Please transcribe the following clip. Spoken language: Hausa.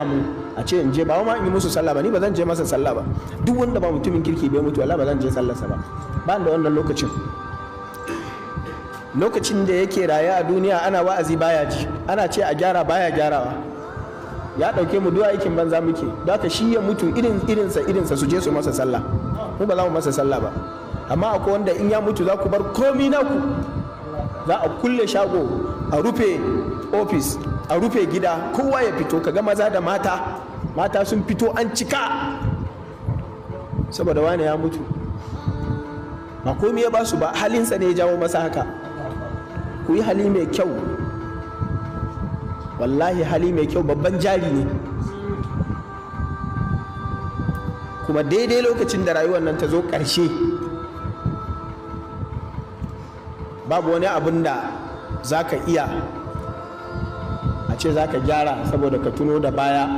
Mu a ce in je, ba ma in yi musu sallah ba, ni ba zan je masa sallah ba. Duk wanda ba mutumin kirki bai mutu, wallahi ba zan je sallarsa ba. Ba da wannan lokacin. Lokacin da yake raye a duniya, ana wa'azi baya ji, ana ce a gyara baya gyarawa, ya ɗauke mu duk aikin banza muke. Don haka shi ya mutu, irin irinsa irinsa su je su masa sallah, mu ba za mu masa sallah ba. Amma akwai wanda in ya mutu za ku bar komi naku, za a kulle shago, a rufe ofis, a rufe gida, kowa ya fito. Kaga maza da mata, mata sun fito, an cika saboda wani ya mutu. Ba komi ya ba su ba, halinsa ne ya jawo masa haka. Ku yi hali mai kyau. Wallahi hali mai kyau babban jari ne. Kuma daidai lokacin da rayuwar nan ta zo ƙarshe, babu wani abun da za ka iya a ce za ka gyara saboda ka tuno da baya.